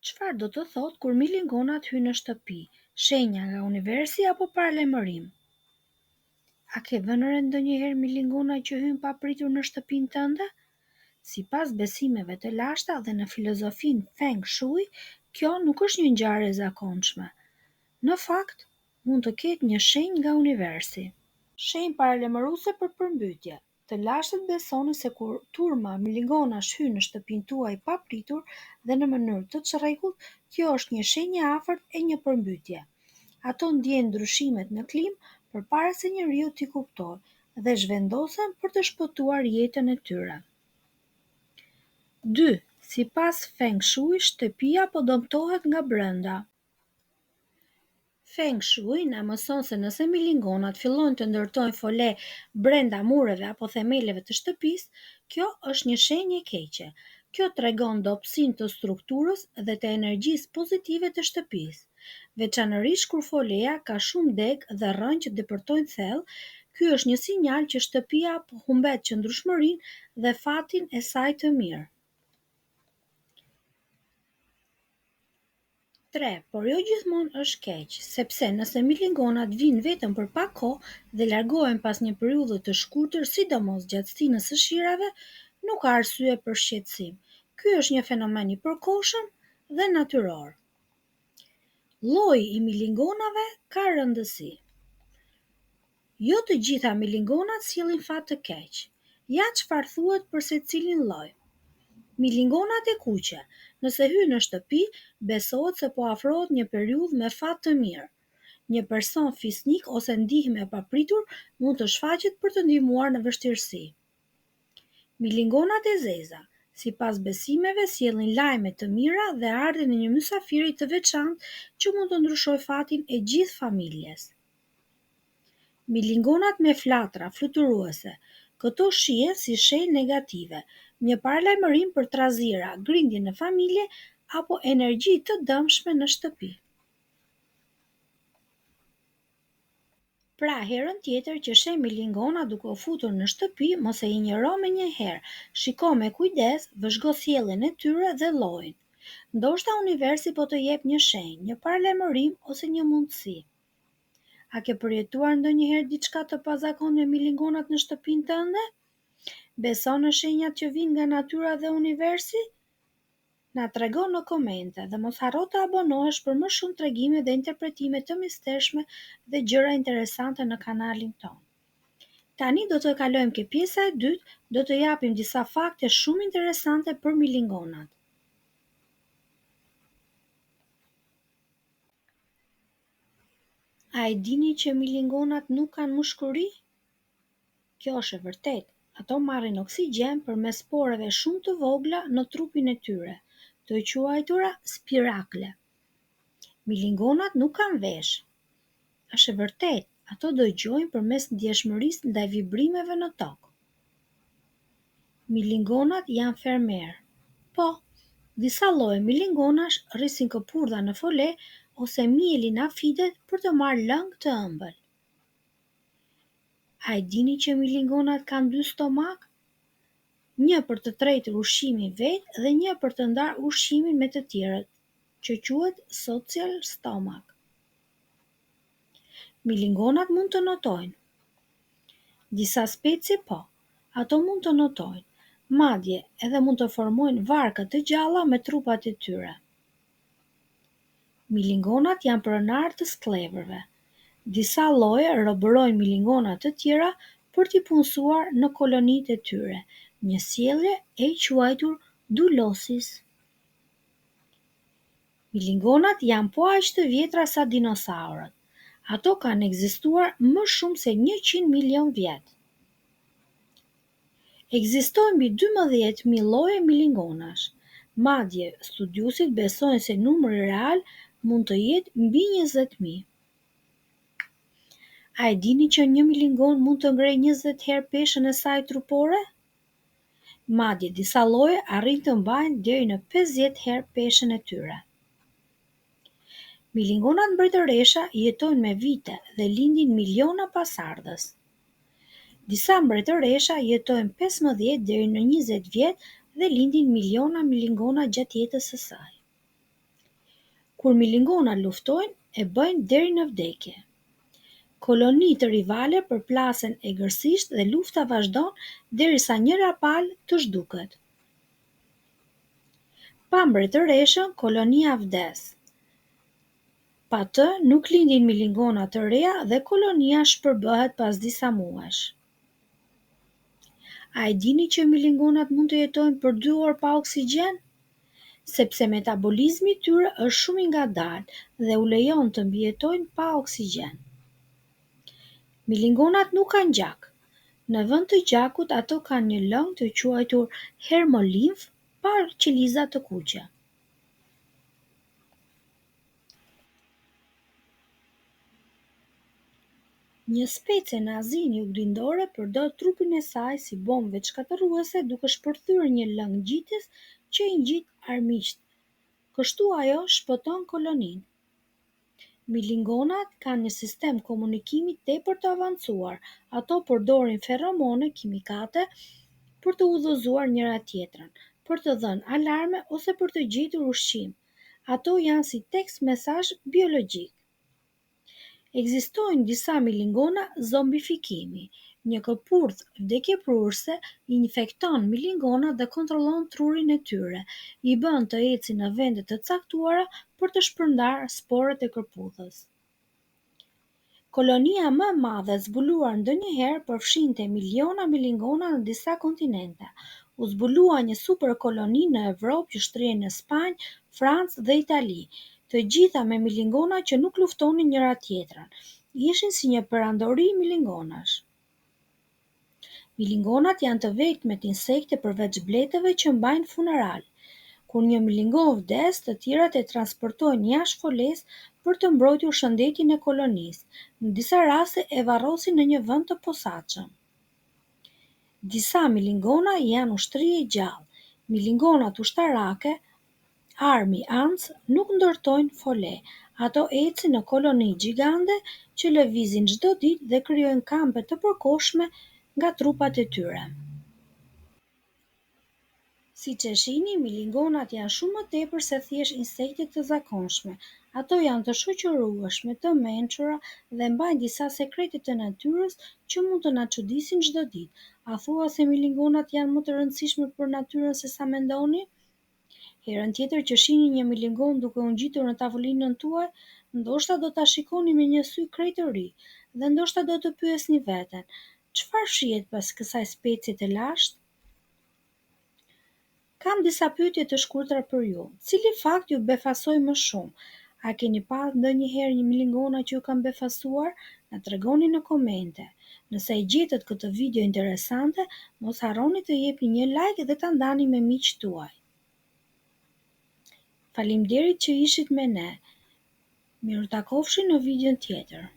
Çfarë do të thotë kur milingonat hyjnë në shtëpi, shenja nga universi apo paralajmërim? A ke vënë re ndonjëherë milingona që hyjnë papritur në shtëpinë tënde? Sipas besimeve të lashta dhe në filozofinë Feng Shui, kjo nuk është një ngjarje e zakonshme. Në fakt, mund të ketë një shenjë nga universi. Shenjë paralajmëruese për përmbytje. Të lashtët besonin se kur turma milingonash hyjnë në shtëpinë tuaj papritur dhe në mënyrë të çrregullt, kjo është një shenjë e afërt e një përmbytje. Ato ndjejnë ndryshimet në klimë përpara se njeriu t'i kuptojë dhe zhvendosen për të shpëtuar jetën e tyre. 2. Sipas Feng Shui, shtëpia po dëmtohet nga brenda. Feng Shui na mëson se nëse milingonat fillojnë të ndërtojnë fole brenda mureve apo themeleve të shtëpisë, kjo është një shenjë e keqe. Kjo tregon dobësim të strukturës dhe të energjisë pozitive të shtëpisë. Veçanërisht kur foleja ka shumë degë dhe rrënjë që depërtojnë thellë, ky është një sinjal që shtëpia po humbet qëndrueshmërinë dhe fatin e saj të mirë. 3, por jo gjithmonë është keq, sepse nëse milingonat vijnë vetëm për pak kohë dhe largohen pas një periudhe të shkurtër, sidomos gjatë stinës së shirave, nuk ka arsye për shqetësim. Ky është një fenomen i përkohshëm dhe natyror. Lloji i milingonave ka rëndësi. Jo të gjitha milingonat sjellin fat të keq. Ja çfarë thuhet për secilin lloj. Milingonat e kuqe, nëse hyjnë në shtëpi, besohet se po afrohet një periudhë me fat të mirë. Një person fisnik ose ndihmë e papritur mund të shfaqet për të ndihmuar në vështirësi. Milingonat e zeza, sipas besimeve sjellin lajme të mira dhe ardhjen e një mysafiri të veçantë që mund të ndryshojë fatin e gjithë familjes. Milingonat me flatra fluturuese, këto shihen si shenjë negative, një paralajmërim për trazira, grindje në familje apo energji të dëmshme në shtëpi. Pra, herën tjetër që sheh milingona duke u futur në shtëpi, mos e injoro menjëherë, shiko me kujdes, vëzhgo sjelljen e tyre dhe llojin. Ndoshta universi po të jep një shenjë, një paralajmërim ose një mundësi. A ke përjetuar ndonjëherë diçka të pazakontë me milingonat në shtëpinë tënde? Beson në shenjat që vijnë nga natyra dhe universi? Na trego në komente dhe mos harro të abonohesh për më shumë tregime dhe interpretime të mistershme dhe gjëra interesante në kanalin tonë. Tani do të kalojmë ke pjesa e dytë, do të japim disa fakte shumë interesante për milingonat. A e dini që milingonat nuk kanë mushkëri? Kjo është e vërtetë. Ato marrin oksigjen përmes poreve shumë të vogla në trupin e tyre, të quajtura spirakle. Milingonat nuk kanë veshë. Është e vërtetë, ato dëgjojnë përmes ndjeshmërisë ndaj vibrimeve në tokë. Milingonat janë fermerë. Po, disa lloje milingonash rrisin kërpudha në fole ose mjelin afidet për të marrë lëng të ëmbël. A e dini që milingonat kanë dy stomakë? Një për të tretur ushqimin vetë dhe një për të ndarë ushqimin me të tjerët, që quhet social stomach. Milingonat mund të notojnë. Disa specie po, ato mund të notojnë, madje edhe mund të formojnë varka të gjalla me trupat e tyre. Milingonat janë pronarë të skllevërve. Disa lloje robërojnë milingona të tjera për t'i punësuar në kolonitë e tyre, një sjellje e quajtur dulosis. Milingonat janë po aq të vjetra sa dinosaurët. Ato kanë ekzistuar më shumë se 100 milion vjet. Ekzistojnë mbi 12.000 lloje milingonash. Madje, studiuesit besojnë se numri real mund të jetë mbi 20.000. A e dini që një milingonë mund të ngrejë 20 herë peshën e saj trupore? Madje, disa lloje arrijnë të mbajnë deri në 50 herë peshën e tyre. Milingonat mbretëresha jetojnë me vite dhe lindin miliona pasardhës. Disa mbretëresha jetojnë 15 deri në 20 vjet dhe lindin miliona milingona gjatë jetës së saj. Kur milingonat luftojnë, e bëjnë deri në vdekje. Kolonitë rivale përplasen egërsisht dhe lufta vazhdon derisa njëra palë të zhduket. Pa mbretëreshën, kolonia vdes. Pa të nuk lindin milingona të reja dhe kolonia shpërbëhet pas disa muajsh. A e dini që milingonat mund të jetojnë për 2 orë pa oksigjen? Sepse metabolizmi i tyre është shumë i ngadaltë dhe u lejon të mbijetojnë pa oksigjen. Milingonat nuk kanë gjak. Në vend të gjakut ato kanë një lëng të quajtur hemolimf pa qeliza të kuqe. Një specie në Azinë Juglindore përdor trupin e saj si bombë vetëshkatërruese duke shpërthyer një lëng ngjitës që i ngjit armiqtë. Kështu ajo shpëton koloninë. Milingonat kanë një sistem komunikimi tepër të avancuar. Ato përdorin feromone kimikate për të udhëzuar njëra-tjetrën, për të dhënë alarme ose për të gjetur ushqim. Ato janë si tekst mesazh biologjik. Ekzistojnë disa milingona zombifikimi. Një kërpudhë vdekjeprurëse infekton milingonat dhe kontrollon trurin e tyre, i bën të ecin në vende të caktuara për të shpërndarë sporet e kërpudhës. Kolonia më e madhe e zbuluar ndonjëherë përfshinte miliona milingona në disa kontinente. U zbulua një superkoloni në Evropë që shtrihej në Spanjë, Francë dhe Itali, të gjitha me milingona që nuk luftonin njëra-tjetrën. Ishin si një perandori milingonash. Milingonat janë të vetmet insekte përveç bletëve që mbajnë funeral. Kur një milingonë vdes, të tjerat e transportojnë jashtë folesë për të mbrojtur shëndetin e kolonisë. Në disa raste e varrosin në një vend të posaçëm. Disa milingona janë ushtri e gjallë. Milingonat ushtarake, army ants, nuk ndërtojnë fole. Ato ecin në koloni gjigande që lëvizin çdo ditë dhe krijojnë kampe të përkohshme nga trupat e tyre. Siç e shihni, milingonat janë shumë më tepër se thjesht insekte të zakonshme. Ato janë të shoqërueshme, të mençura dhe mbajnë disa sekrete të natyrës që mund të na çudisin çdo ditë. A thua se milingonat janë më të rëndësishme për natyrën se sa mendoni? Herën tjetër që shihni një milingonë duke u ngjitur në tavolinën tuaj, ndoshta do ta shikoni me një sy krejt të ri dhe ndoshta do të pyesni veten, çfarë fshihet pas kësaj specie të lashtë? Kam disa pyetje të shkurtra për ju. Cili fakt ju befasoi më shumë? A keni parë ndonjëherë një milingona që ju kanë befasuar? Na tregoni në komente. Nëse e gjetët këtë video interesante, mos harroni të jepni një like dhe ta ndani me miqtë tuaj. Faleminderit që ishit me ne. Mirutakofshim në videon tjetër.